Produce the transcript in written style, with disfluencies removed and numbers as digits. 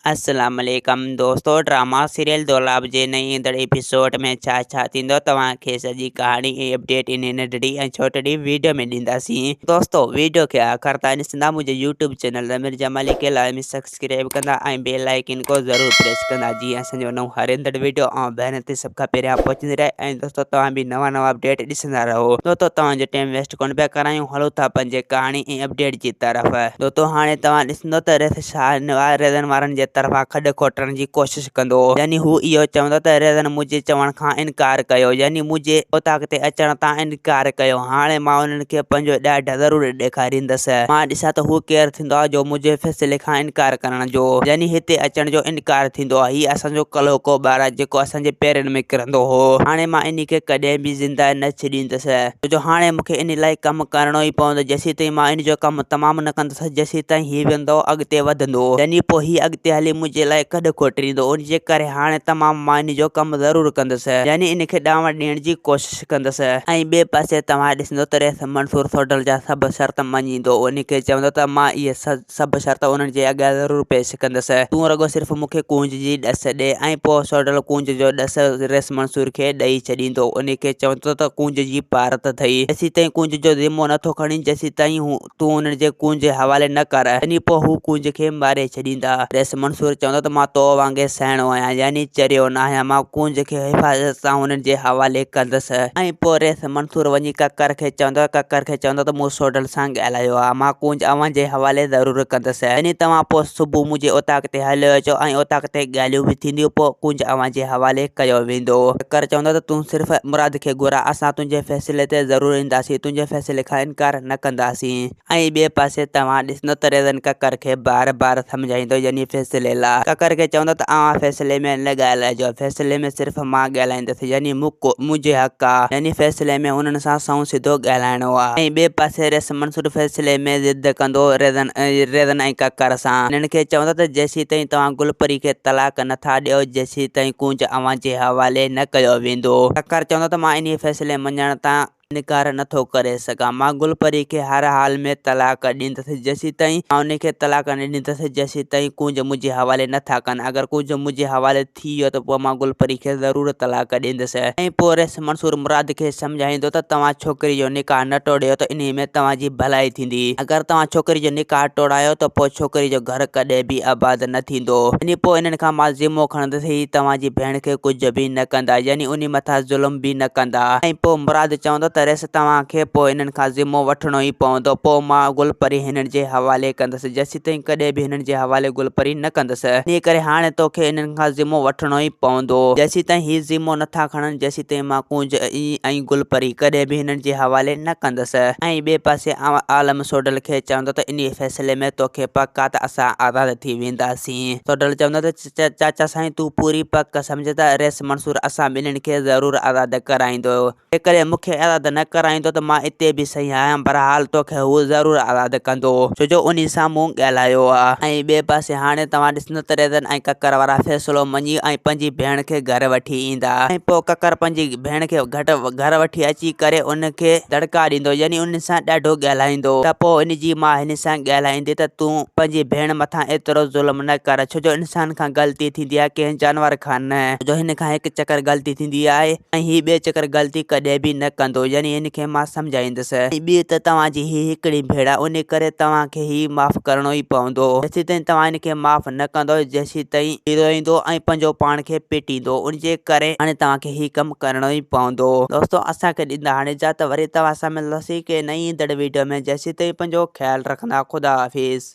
السلام عليڪم دوستو ڊراما سيريل دولاب جي نئين ايندڙ ايپيسوڊ ۾ ڇا ڇا ٿيندو توهان کي سڄي ڪهاڻي ۽ اپڊيٽ انهي ننڍڙي ۽ ڇوٽڙي ويڊيو ۾ ڏينداسين دوستو ويڊيو کي آخر تائين ڏسندا منهنجي يوٽيوب چينل ضمير جمالي کي لازمي سبسڪرائب ڪندا ۽ بيل آئيڪن کو ضرور پريس ڪندا جيئن اسان جو نئون هر ايندڙ ويڊيو اوهان ڀيڻ تي سڀ کان پهريان پهچندي رهي ۽ دوستو توهان به نوان نوان اپڊيٽ ڏسندا رهو دوستو توهان جو ٽائيم ويسٽ ڪونه پيا ڪرايون هلو ٿا پنهنجي ڪهاڻي ۽ اپڊيٽ جي طرف. دوستو هاڻي توهان ڏسندو ته ريس شاهنواز ريزن وارن جي طرفان کڏ کوٽڻ جي ڪوشش ڪندو يعني هو اهو چوندو ته ريزن منهنجي چوڻ کان انڪار ڪيو يعني منهنجي اوطاق تي اچڻ تان انڪار ڪيو هاڻي مان انهن کي پنهنجو ڏاڍ ضرور ڏيکاريندس مان ڏسان ته هو ڪير ٿيندو آهي جو منهنجي فيصلي کان انڪار ڪرڻ جو يعني هتي اچڻ جو انڪار ٿيندو آهي هي اسان جو ڪلهوڪو ٻار آهي جيڪو اسان جي پيرن ۾ ڪرندو هو هاڻي مان انهي کي ڪڏهن به زنده نه ڇڏيندس. ڇو جو هاڻي مون کي ان لاء ڪم ڪرڻو ئي پوندو، جيسيتائين مان ان جو ڪم تمام نه ڪندس، جيسيتائين هي ويندو اڳتي وڌندو، يعني پوء هي اڳتي هلي منهنجي لاء کڏ کوٽيندو، ان جي ڪري هاڻي تمام مان ان جو ڪم ضرور ڪندس، يعني ان کي ڏانوڻ ڏيڻ جي ڪوشش ڪندس. ۽ ٻئي پاسي توهان ڏسندو ته رئيس منصور سوڍل جا سڀ شرط مڃيندو، ان کي چوندو ته مان اهي سڀ شرط انهن جي اڳيان ضرور پيش ڪندس. تون رڳو صرف مون کي ڪونج جي ڏس ڏي. ۽ پوء سوڍل ڪونج جو ڏس ريس منصور کي ڏئي ڇڏيندو. انهي کي چوندو ته ڪونج جي پارت اٿئي. جيسيتائين ڪونج جو ذمو نه ٿو کڻين جيسيتائين تون انهن جي ڪونج جي حوالي نه ڪر. يعني پوء هو ڪونج کي ماري ڇڏيندا. ريس منصور چوندو ته مان تو وانگي سهڻو آهيان يعني چريو ناهيان. مان ڪونج کي حفاظت سان انهن جي حوالي ڪندس. ۽ پوء ريس منصور وڃي ڪڪر کي چوندو ڪڪر کي چوندو ته مون سوڍل سان ڳالهايو آ، مان ڪونج اوهان جي حوالي ضرور ڪندس. يعني توهان پوء صبح منهنجي اوطاق تي هليو اچو ۽ اوطاق تي ڳالهيون به ٿينديون، پوء ڪونج اوهان جي حوالي ڪيو ويندو. ڪڪر چوندو ته تون صرف مراد کي گهراء، اسان تنهنجي فيصلي تي ضرور اينداسين، تنهنجي فيصلي کان انڪار نه ڪنداسين. ۽ ٻئي پاسي توهان ڏسندو ته ريزن ڪڪر کي بار بار سمجهائيندو يعني فيصلي لا ڪڪر کي چوندو ته اوهان فيصلي ۾ نه ڳالهائجو فيصلي ۾ صرف مان ڳالهائيندس يعني مون ڪو منهنجي حق آ يعني فيصلي ۾ انهن سان سنئون سڌو ڳالهائڻو آ ۽ ٻئي پاسي ريس منصور فيصلي ۾ ضد ڪندو ريزن ريزن ۽ ڪڪر سان انهن کي چوندو ته جيسيتائين توهان گل پري کي طلاق نٿا ڏيو جيسيتائين ڪونج اوهان جي حوالي نه ڪيو ويندو ڪڪر چوندو ته مان انهي فيصلي مڃڻ تان انڪار نه ٿو ڪري سگهان. مان گل پري کي هر حال ۾ طلاق ڏيندس. جيسيتائين مان ان کي طلاق نه ڏيندس جيسيتائين ڪونج منهنجي حوالي نه ٿا ڪن. اگر ڪونج منهنجي حوالي ٿي ويو ته پوء مان گل پري کي ضرور طلاق ڏيندس. ۽ پوء رئيس منصور مراد کي سمجهائيندو ته توهان ڇوڪري جو نڪاح نه ٽوڙيو ته انهي ۾ توهان جي ڀلائي ٿيندي. اگر توهان ڇوڪري جو نڪاح ٽوڙايو ته پوء ڇوڪري جو گهر ڪڏهن به آباد نه ٿيندو. يعني پوء انهن کان مان ذمو کڻندس هي توهان جي ڀيڻ کي ڪجهه به نه ڪندا يعني انهي مٿان ظلم به نه ڪندا ۽ پوء مراد چوندو ته ريس توهان کي پوء انهن کان ذمو وٺڻو ئي پوندو پوء مان گل پري هنن جي حوالي ڪندس جيسيتائين ڪڏهن به هنن جي حوالي گل پري نه ڪندس انهي ڪري هاڻي توکي انهن کان ذمو وٺڻو ئي پوندو جيسيتائين هي ذمو نٿا کڻن جيسيتائين مان ڪونج ۽ گل پري ڪڏهن به هنن جي حوالي نه ڪندس ۽ ٻئي پاسي عالم سوڍل کي چوندو ته انهي فيصلي ۾ توکي پڪ آ ته اسان آزاد ٿي وينداسين سوڍل چوندو ته چاچا سائين تون پوري پڪ سمجهه ته رئيس منصور اسان ٻنهين کي ضرور آزاد ڪرائيندو. جيڪڏهن مون کي آزاد نه ڪرائيندو ته مان اتي به صحيح آهيان. بهرحال توکي هو ضرور آزاد ڪندو. ڇو جو انهي سان مون ڳالهايو آ. ۽ ٻئي پاسي هاڻي توهان ڏسندو ته ريزن ۽ ڪڪر وارا فيصلو مڃي ۽ پنهنجي ڀيڻ کي گهر وٺي ايندا. ۽ پوء ڪڪر پنهنجي ڀيڻ کي گهٽ گهر وٺي اچي ڪري ان کي دڙڪا ڏيندو يعني ان سان ڏاڍو ڳالهائيندو ته پوء ان جي ماء هن سان ڳالهائيندي ته تون پنهنجي ڀيڻ مٿان ايترو ظلم نه ڪر ڇو جو انسان کان غلطي ٿيندي آهي ڪنهن جانور کان نه ڇو جو هن کان هڪ چڪر غلطي ٿيندي آهي ۽ هي ٻئي چڪر غلطي ڪڏهن به نه ڪندو يعني هن کي مان سمجهائيندس ۽ ٻي ته توهان جي هي هڪڙي ڀيڻ آهي ان ڪري توهان کي هي معاف ڪرڻو ئي پوندو جيسيتائين توهان هن کي معاف نه ڪندو جيسيتائين هي روئيندو ۽ پنهنجو پاڻ کي پٽيندو ان جي ڪري هاڻي توهان کي هي ڪم ڪرڻو ئي پوندو. دوستو اسان کي ڏيندا هاڻي اجازت وري توهان سان ملنداسين ڪنهن نئين ايندڙ ويڊيو ۾ جيسيتائين پنهنجو خيال رکندا خدا حافظ.